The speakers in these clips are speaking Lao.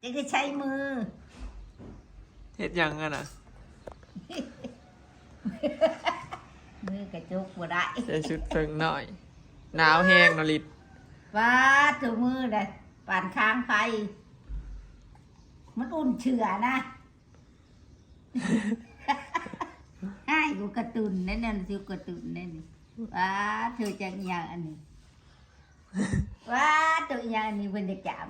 ຈັກໄດ້ໃຊ້ມື ເຮັດຫຍັງຫັ້ນນະ? ມືກະຈົກບໍ່ໄດ້ ໃສ່ຊຸດເພິ່ງນ້ອຍ ໜາວແຮງເນາະລິດ ປາດໂທ້ ມືໃດປານຄາງໄຟ ມັນອຸ່ນເຊື່ອນະ ຮ້າຍກວ່າກາຕູນແນ່ ແນວນັ້ນຊິກາຕູນແນ່ນີ້ ປາດໂທ້ ຈັກອີ່ຫຍັງອັນນີ້ ວ້າ ໂຕອີ່ຫຍັງອັນນີ້ເພິ່ນຢາກຈາມ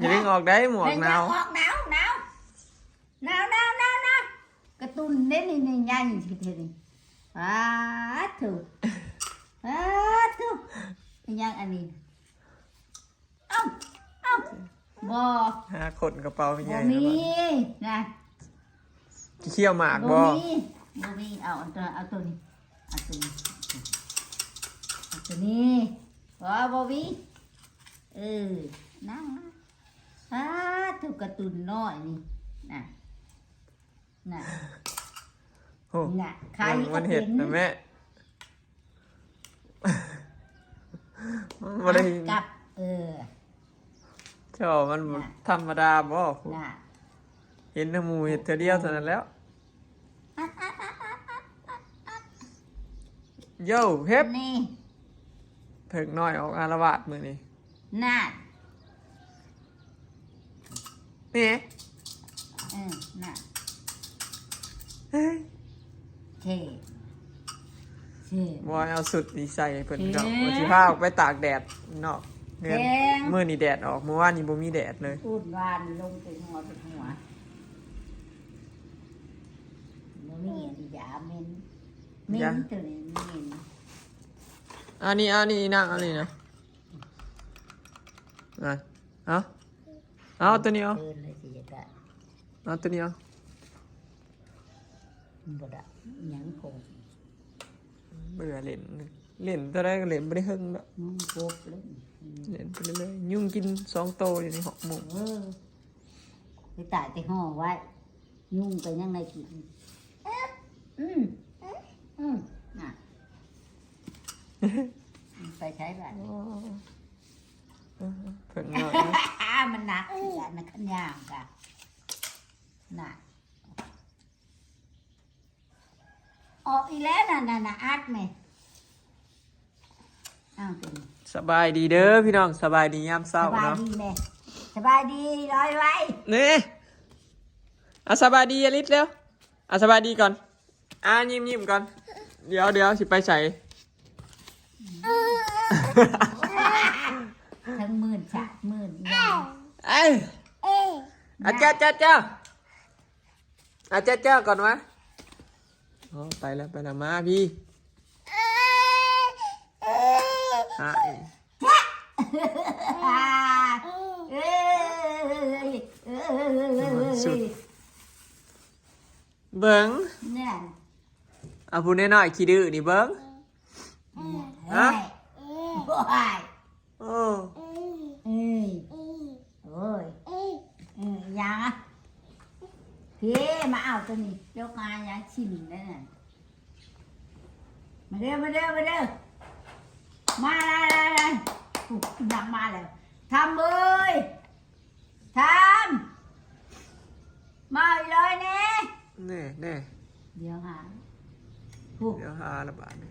ຢ່າດຶງອອກໄດ້ ໝວກໜາວ ອອກໜາວ ໜາວ ໜາວ ໜາວ ໜາວ ກາຕູນເດ້ນີ້ ນີ້ໃຫຍ່ຊິເຮັດນີ້ ປາດໂທ້ ປາດໂທ້ ອີ່ຫຍັງອັນນີ້ ເອົ້າ ເອົ້າ ບໍ່ ຫາຄົ້ນກະເປົາໃຫຍ່ ບໍ່ມີ ແລ້ວບາດນີ້ ນະ ຊິຄ້ຽວໝາກບໍ່? ບໍ່ມີ ບໍ່ມີ ເອົາ ເອົາໂຕ ເອົາໂຕນີ້ ເອົາໂຕນີ້ ເອົາໂຕນີ້ ບໍ່ ບໍ່ມີ ເອີ ນະ ປາດໂທ້ ກາຕູນນ້ອຍນີ້ ນະ ນະ ໂອ້ ນະ ຂາຍ ມັນເຮັດນະແມ່ ມັນບໍ່ໄດ້ ກັບ ເອີ ເຈົ້າມັນ ນະ ທຳມະດາບໍ່ ນະ ເຫັນແຕ່ໝູ່ເຮັດເທື່ອດຽວເທົ່ານັ້ນແລ້ວ ໂຢ ເຮັບ ນີ້ ເພິ່ງນ້ອຍອອກອາລະວາດມື້ນີ້ ນະ ນີ້ ເອີ ນະ ເຮີ້ຍ ເທ່ ເທ່ ບໍ່ໃຫ້ເອົາຊຸດນີ້ໃສ່ໃຫ້ເພິ່ນ ເອີ ພີ່ນ້ອງ ວ່າຊິພາອອກໄປຕາກແດດນອກເຮືອນ ແພງ ມື້ນີ້ແດດອອກ ມື້ວານນີ້ບໍ່ມີແດດເລີຍ ອູດວານລົງເຕັມຫົວເຕັມຫົວ ບໍ່ມີອັນຢາເໝັນ ເໝັນ ຢາ ໂຕນີ້ເໝັນ ອັນນີ້ ອັນນີ້ນາງ ອັນນີ້ນະ ນະ ເອົາ ເອົາໂຕນີ້ເອົາ ເອີ ເອົາໂຕນີ້ເອົາ ບໍ່ໄດ້ຫຍັງໂພດ ເບື່ອເຫຼັ້ນ ເຫຼັ້ນເທົ່າໃດກະເຫຼັ້ນບໍ່ໄດ້ເຫິງດອກ ຍຸງກົບເລີຍ ເຫຼັ້ນໄປເລື້ອຍໆ ຍຸງກິນສອງໂຕຢູ່ໃນຫ້ອງມຸ້ງ ເອີ ໄປຕາຍແຕ່ຫໍ່ໄວ້ ຍຸງກະຍັງໄດ້ກິນ ອືມ ອືມ ອືມ ນະ ໄປໃສບາດນີ້ ໂອ້ ເອີ ເພິ່ນນ້ອຍ ມັນໜັກຄືກັນນະ ຄັນຍ່າງກະ ນະ ອອກອີກແລ້ວນະ ນະ ນະ ອັດແມະ ອ້າວ ເປັນ ສະບາຍດີເດີພີ່ນ້ອງ ສະບາຍດີຍາມເຊົ້າເນາະ ສະບາຍດີແມ່ ສະບາຍດີລອຍໄວ ນີ້ ອາ ສະບາຍດີອາລິດເລັວ ອາ ສະບາຍດີກ່ອນ ອາ ຍິ້ມໆກ່ອນ ດຽວໆ ຊິໄປໃສ ທັງໝື່ນສາດໝື່ນອີ່ຫຍັງ ເອີຍ ອາ ແຈ້ວໆ ອາ ແຈ້ວໆກ່ອນວະ ອໍ ໄປແລ້ວ ໄປແລ້ວ ມາພີ້ ອາ ເອີຍ ເອີຍ ສຸດ ເບິ່ງ ແນ່ນ ອາ ຜູ້ນ້ອຍໆຂີ້ດື້ນີ້ເບິ່ງ ແນ່ນ ຮະ ໂອ້ຍ ໂອ້ ເອີຍ ໂອ້ຍ ເອີຍ ຫຍັງ ພີ້ ມາເອົາໂຕນີ້ ຈົກຫາຫຍັງຊິນໄດ້ນະ ມາເດີ ມາເດີ ມາເດີ ມາ ໄດ້ ໄດ້ ໄດ້ ໂອ້ ນັກມາແລ້ວ ທຳເອີຍ ທຳ ມາອີກເລີຍແນ່ ແນ່ ແນ່ ດຽວຫາ ຜູ້ ດຽວຫາລະບາດນີ້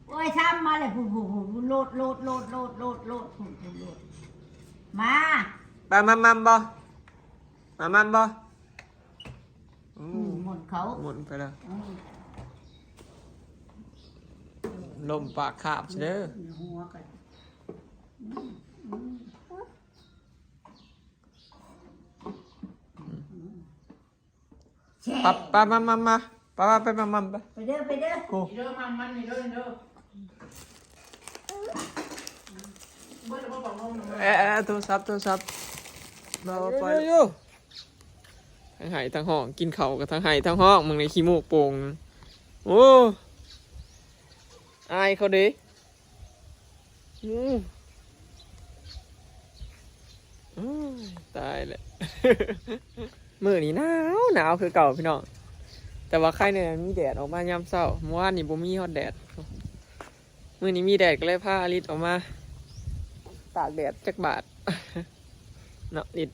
ໂອ້ຍ ທຳມາແລ້ວ ຜູ້ ຜູ້ ຜູ້ ໂລດ ໂລດ ໂລດ ໂລດ ໂລດ ໂລດ ຜູ້ ຜູ້ ໂລດ ມາ ໄປມາມຳບໍ່ ມາມຳບໍ່ ອືມ ໝຸນເຂົາ ໝຸນໄປແລ້ວ ອືມ ລົມປາກຄາບຊິເດີ ຫົວກັນ ອືມ ອືມ ອືມ ແຊະ ໄປ ໄປ ມາ ມາ ມາ ໄປ ໄປ ໄປ ມາ ມາ ໄປ ໄປເດີ ໄປເດີ ໂກ ເດີ ມາ ມັນນີ້ເດີ ເດີ ເບິດແລ້ວບໍ່ ປາກນົມນະ ເອີ ເອີ ໂທລະສັບ ໂທລະສັບ ເອົາ ໄປ ຢູ່ ທັງໄຫ້ທັງຮ້ອງ ກິນເຂົ້າກະທັງໄຫ້ທັງຮ້ອງ ເບິ່ງໃນຂີ້ມູກໂປ່ງ ໂອ້ ອາຍເຂົາເດ້ ອືມ ໂອ້ຍ ຕາຍແລ້ວ ມື້ນີ້ໜາວ ໜາວຄືເກົ່າພີ່ນ້ອງ ແຕ່ວ່າໄຄແນ່ມີແດດອອກມາຍາມເຊົ້າ ມື້ວານນີ້ບໍ່ມີຮອດແດດ ມື້ນີ້ມີແດດກະເລີຍພາອາລິດອອກມາຕາກແດດຈັກບາດ. ເນາະລິດ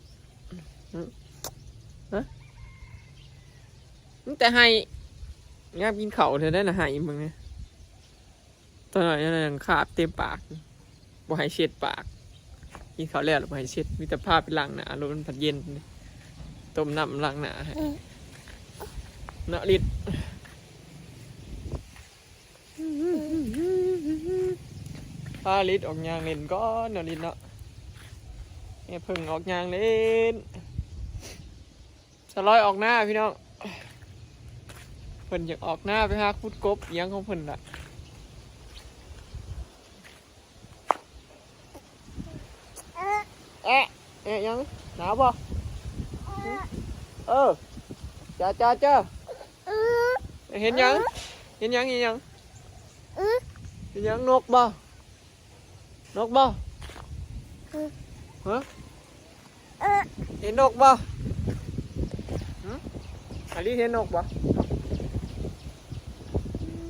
ຫຶ ຮະ ມີແຕ່ໄຫ້ ຍາມກິນເຂົ້າເທື່ອໃດນະໄຫ້ເບິ່ງນີ້ ຕົວນ້ອຍນັ້ນຄາບເຕັມປາກ ບໍ່ໃຫ້ເຊັດປາກ ກິນເຂົ້າແລ້ວລະບໍ່ໃຫ້ເຊັດ ມີແຕ່ພາໄປລ້າງໜ້າ ລົດມັນພັດເຢັນ ຕົ້ມນ້ຳລ້າງໜ້າໃຫ້ ເນາະລິດ. ພາລິດອອກຍ່າງຫຼິ້ນກ່ອນເນາະລິດເນາະ ແມ່ເພິ່ງອອກຍ່າງຫຼິ້ນ ສະລອຍອອກນາພີ່ນ້ອງ ເພິ່ນຢາກອອກນາໄປຫາຂຸດກົບອີ່ຫຍັງຂອງເພິ່ນລະ ແອະ ແອະຫຍັງ? ໜາວບໍ່? ເອີ ຈ້າ ຈ້າ ຈ້າ ເຫັນຫຍັງ? ເຫັນຫຍັງ? ເຫັນຫຍັງ? ເຫັນຫຍັງ? ນົກບໍ່? ນົກບໍ່? ຮະ? ເຫັນນົກບໍ່? ຫຶ? ອາລີເຫັນນົກບໍ່?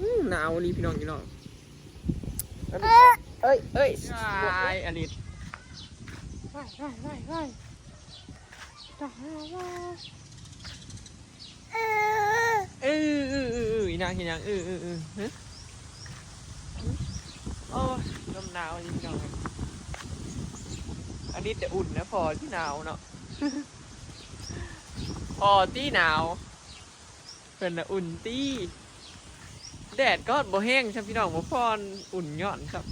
ອືມ ໜາວອີ່ຫຼີພີ່ນ້ອງ ພີ່ນ້ອງ. ເອີຍ ເອີຍ ອາລິດ ເອີ ອີ່ນາງເຮັດຫຍັງ? ເອີ ເອີ ເອີ ຮະ ໂອ້ຍ ລົມໜາວອີ່ນ້ອງ ອາລິດຈະອຸ່ນນະ ພໍ່ທີ່ໜາວເນາະ ພໍ່ທີ່ໜາວ. ເພິ່ນນະອຸ່ນຕິ ແດດກໍບໍ່ແຮງຊ້ຳພີ່ນ້ອງ ບໍ່ພໍອຸ່ນຍ້ອນຊ້ຳ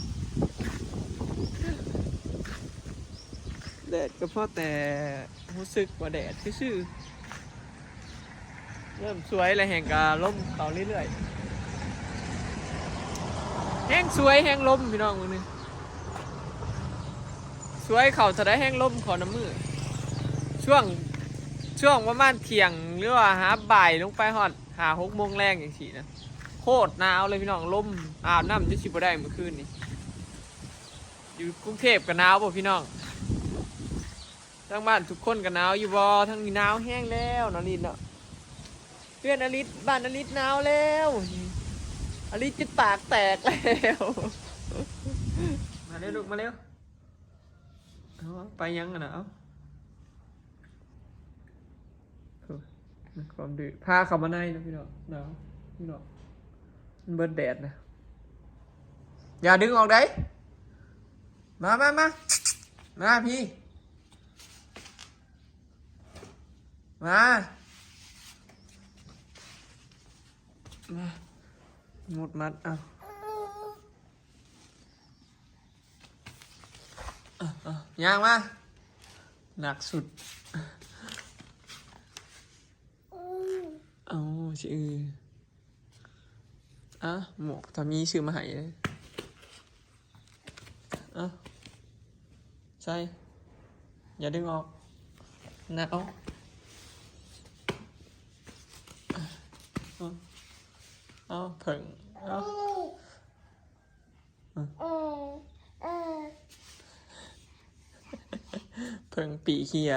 ແດດກໍພໍແຕ່ຮູ້ສຶກວ່າແດດຊື່ໆ ເລີ່ມສວຍແລ້ວ ແຮງກະລົມເຂົ້າເລື້ອຍໆ ແຮງສວຍແຮງລົມພີ່ນ້ອງມື້ນີ້ ສວຍເຂົ້າເທົ່າໃດແຮງລົມເຂົ້ານຳມື້ ຊ່ວງ ຊ່ວງປະມານທ່ຽງ ຫຼືວ່າຫາບ່າຍລົງໄປຮອດຫ້າຫົກໂມງແລງຈັ່ງຊີ້ນະ ໂຄດໜາວເລີຍພີ່ນ້ອງ ລົມ ອາບນ້ຳຈົນຊິບໍ່ໄດ້ມື້ຄືນນີ້. ຢູ່ກຸງເທບກໍໜາວບໍ່ພີ່ນ້ອງ? ທາງບ້ານທຸກຄົນກໍໜາວຢູ່ບໍ່? ທາງນີ້ໜາວແຮງແລ້ວເນາະ ລິດເນາະ. ເພື່ອນອາລິດ ບ້ານອາລິດໜາວແລ້ວ ອາລິດຈົນປາກແຕກແລ້ວ. ມາເລັວລູກ ມາເລັວ. ເອົາ ໄປຫຍັງຫັ້ນນະ? ເອົາ ຄວາມດື້ ພາເຂົ້າມາໃນເນາະພີ່ນ້ອງ ໜາວພີ່ນ້ອງ ມັນເບິດແດດນະ. ຢ່າດຶງອອກໃດ໋ ມາ ມາ ມາ ມາພີ້. ມາ ມາ ໝົດມັດ ເອົາ ເອົາ ເອົາ ຍ່າງມາ ໜັກສຸດ ເອົາ ຊິ ເອີ ອ່ະ ໝວກທາມີຊື້ມາໃຫ້ເດ້ ອ່ະ ໃສ່ ຢ່າດຶງອອກ ໜາວ ເອົາ ເອົາ ເຜິ້ງ ເອົາ ເຜິ້ງປີກເຫ່ຍ.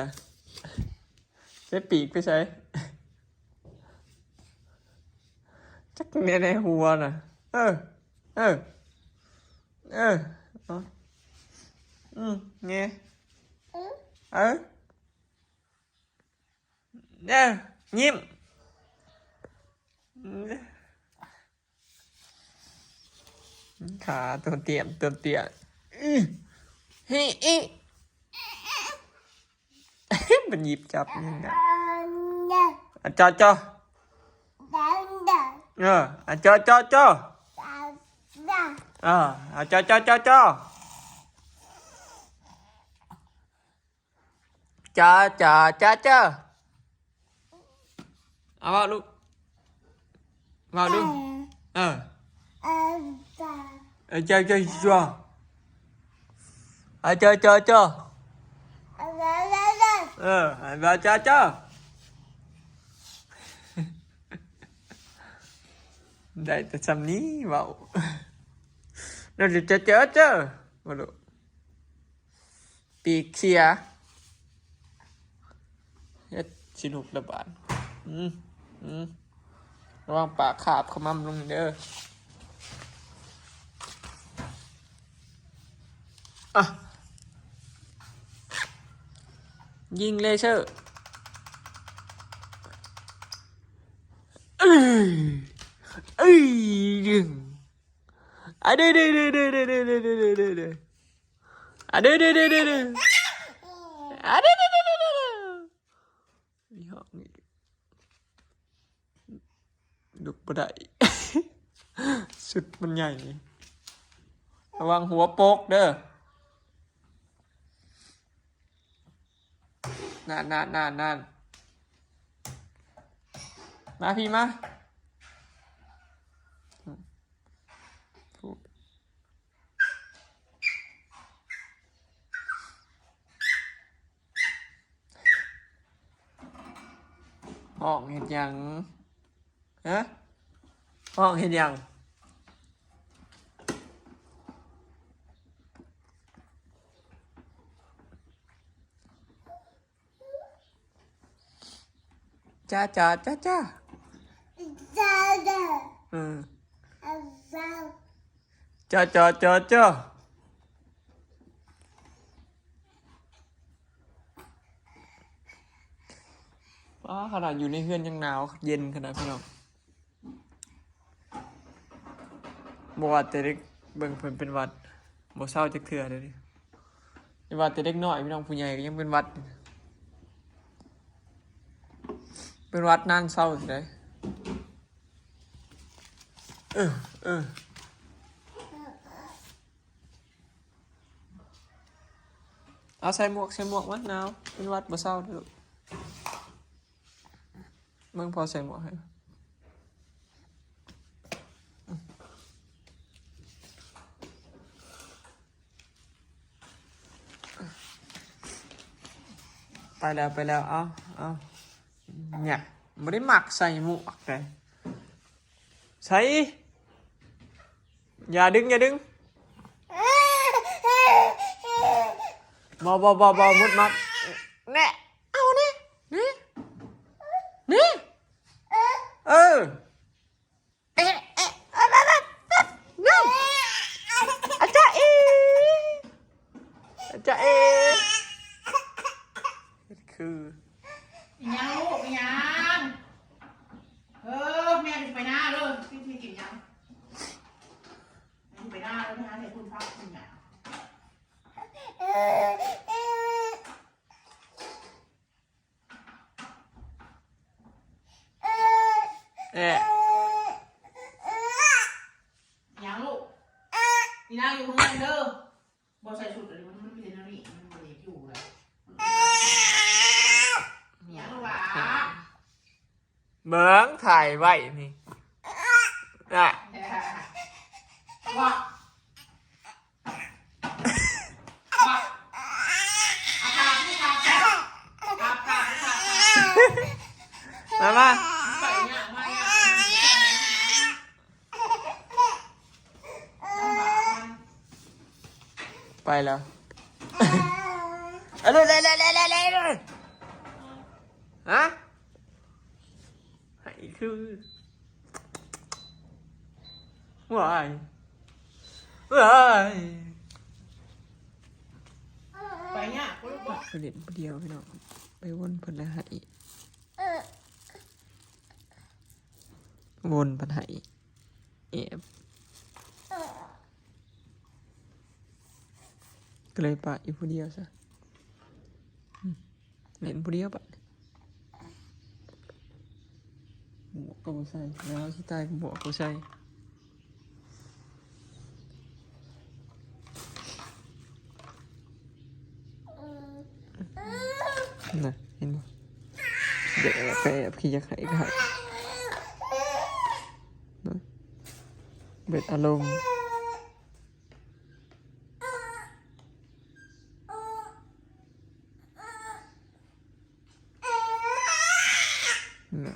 ໃຊ້ປີກໄປໃສ? ຈັກແນວໃນຫົວນະ. ເອີ ເອີ ເອີ ເອົາ ອືມ ແງ ເອີ ເອີ ຍິ້ມ. ຂາຕົວເຕ້ຽມ ຕົວເຕ້ຽມ ອື ເຮ ອີ ມັນຫຍິບຈັບຫຍັງນະ? ອາ ຈໍ ຈໍ ເອີ ອາ ຈໍ ຈໍ ຈໍ ເອີ ອາ ຈໍ ຈໍ ຈໍ ຈໍ. ຈາ ຈາ ຈາ ຈາ. ເອົາ ເວົ້າລູກ ເວົ້າດູ. ເອີ ເອີ ເອີ ຈາ ຈາ ຈາ. ເອີ ເອີ ເອີ ເອີ ຈາ ຈາ ຈາ. ເອີ ຈາ ຈາ ຈາ. ໄດ້ແຕ່ຊ່ຳນີ້ເວົ້າ. ເດີ ເດີ ເດີ ເດີ ເວົ້າລູກ. ປີກເຂ່ຍ ເຮັດຊິຫຼຸບລະບາດ. ອືມ ອືມ ລະວັງປາກຄາບຂະມຳລົງເດີ. ອ່ະ ຍິງເລເຊີ ເອີ ເອີ ດຶງ ອາ ເດີ ເດີ ອາ ເດີ ເດີ ເດີ ເດີ ເດີ ເດີ ມີຫ້ອງອີກ ລຸກບໍ່ໄດ້ ຊຸດມັນໃຫຍ່ ລະວັງຫົວໂປກເດີ ນັ້ນໆໆໆ ມາພີ້ມາ. ຮ້ອງເຮັດຫຍັງ? ຮະ? ຮ້ອງເຮັດຫຍັງ? ຈ້າ ຈ້າ ຈ້າ ຈ້າ ເອີ ຈ້າ ຈ້າ ຈ້າ ຈ້າ. ວ້າ ຂະໜາດຢູ່ໃນເຮືອນຍັງໜາວເຢັນຂະໜາດ ພີ່ນ້ອງ. ບໍ່ວ່າແຕ່ເດັກ ເບິ່ງເພິ່ນເປັນຫວັດ ບໍ່ເຊົາຈັກເທື່ອເດ້ ຢ່າວ່າແຕ່ເດັກນ້ອຍ ພີ່ນ້ອງ ຜູ້ໃຫຍ່ກໍຍັງເປັນຫວັດ ເປັນຫວັດນານເຊົາຊິໄດ້. ເອີ ເອີ ເອົາໃສ່ໝວກ ໃສ່ໝວກມັນໜາວ ເປັນຫວັດບໍ່ເຊົາເດີ້ລູກ. ເບິ່ງພໍ່ໃສ່ໝວກໃຫ້ ໄປແລ້ວ ໄປແລ້ວ ເອົາ ເອົາ ເນຍ ບໍ່ໄດ້ມັກໃສ່ໝວກເດ້ ໃສ່ ຢ່າດຶງ ຢ່າດຶງ ບໍ່ ບໍ່ ບໍ່ ບໍ່ ມຸດມັດ ແນະ ເອົານີ້ ນີ້ ນີ້ ເອີ ເອະ ເອະ ເອີ ນັ້ນ ອາຈາເອ ອາຈາເອ ເຮັດຄື ອີຫຍັງລູກ ອີຫຍັງ? ເອີ ແມ່ຊິໄປນາເດີ ຊິກິນຫຍັງ? ຊິໄປນາເດີ ໄປຫາໃສ່ພຸ້ນພັກພຸ້ນຫຍັງ. ແອະ ຫຍັງລູກ? ອີນາງຢູ່ເຮືອນເດີ ບໍ່ໃສ່ຊຸດອັນນີ້ ມັນ ມັນເປັນແນວນີ້ ມັນບໍ່ໄດ້ຢູ່ແລ້ວ. ຫຍັງລູກຫຼາ? ເບິ່ງ ຖ່າຍໄວ້ນີ້ ນະ ວ່າ ມາ ມາ ໄປຍາກ ມາຍາກ ໄປແລ້ວ ເອົາເລີຍ ເລີຍ ເລີຍ ເລີຍ ເລີຍ ຮະ? ໃຫ້ຄື ວ້າຍ ວ້າຍ ໄປຍາກ ໄປຫຼິ້ນຜູ້ດຽວ ພີ່ນ້ອງ ໄປວົນເພິ່ນລະໃຫ້ ວົນເພິ່ນໃຫ້ ແອບ ກໍເລີຍປະຢູ່ຜູ້ດຽວຊະ ອືມ ຫຼິ້ນຜູ້ດຽວບາດນີ້ ໝວກກໍບໍ່ໃສ່ ໜາວຊິຕາຍ ໝວກກໍບໍ່ໃສ່ ນະ ເຫັນບໍ່? ຢາກແອບກໍແອບ ຄືຢາກໄຫ້ກໍໄຫ້ ນະ ເບິດອາລົມ ນະ.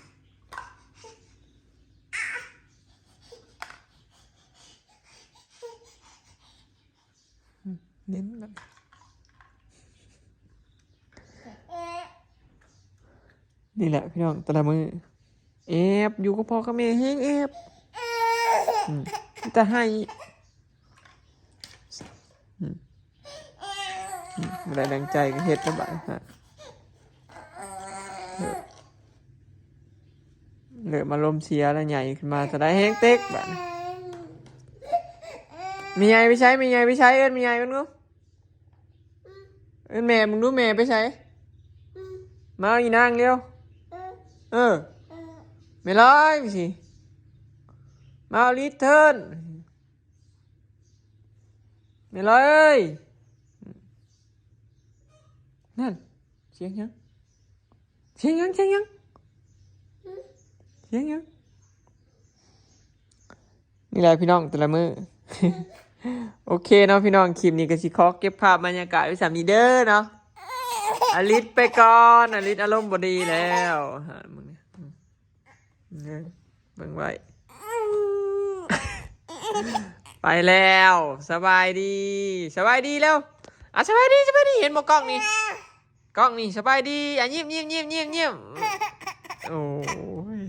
ເນັ້ນນະ ນີ້ແຫຼະພີ່ນ້ອງ ແຕ່ລະມື້ແອບຢູ່ກັບພໍ່ກັບແມ່ ແຮງແອບ ອືມ ມີແຕ່ໄຫ້ ອືມ ອືມ ບໍ່ໄດ້ດັ່ງໃຈກໍເຮັດແລ້ວບາດນີ້ ຮະ. ເລີ່ມອາລົມເສຍແລ້ວ ໃຫຍ່ຂຶ້ນມາ ສະໄດແຮງເຕັກບາດນີ້. ແມ່ໃຫຍ່ໄປໃສ? ແມ່ໃຫຍ່ໄປໃສ? ເອີ້ນແມ່ໃຫຍ່ເບິ່ງດູ. ເອີ້ນແມ່ເບິ່ງດູ ແມ່ໄປໃສ? ມາເອົາອີນາງເລັວ. ເອີ ແມ່ລອຍ ໄປຊິ ມາເອົາລິດເທີນ. ແມ່ລອຍເອີຍ ນັ້ນ ສຽງຫຍັງ? ສຽງຫຍັງ? ສຽງຫຍັງ? ສຽງຫຍັງ? ນີ້ແຫຼະພີ່ນ້ອງ ແຕ່ລະມື້. ໂອເຄເນາະພີ່ນ້ອງ ຄລິບນີ້ກໍຊິຂໍເກັບພາບບັນຍາກາດໄວ້ສ່ຳນີ້ເດີເນາະ. ອາລິດໄປກ່ອນ ອາລິດອາລົມບໍ່ດີແລ້ວ ເບິ່ງໄວ້ ໄປແລ້ວ. ສະບາຍດີ ສະບາຍດີແລ້ວ. ອ່ະ ສະບາຍດີ ສະບາຍດີ ເຫັນບໍ່ກ້ອງນີ້ ກ້ອງນີ້ ສະບາຍດີ. ອ່ະ ຍິ້ມ ຍິ້ມ ຍິ້ມ ຍິ້ມ ຍິ້ມ. ໂອ້ຍ.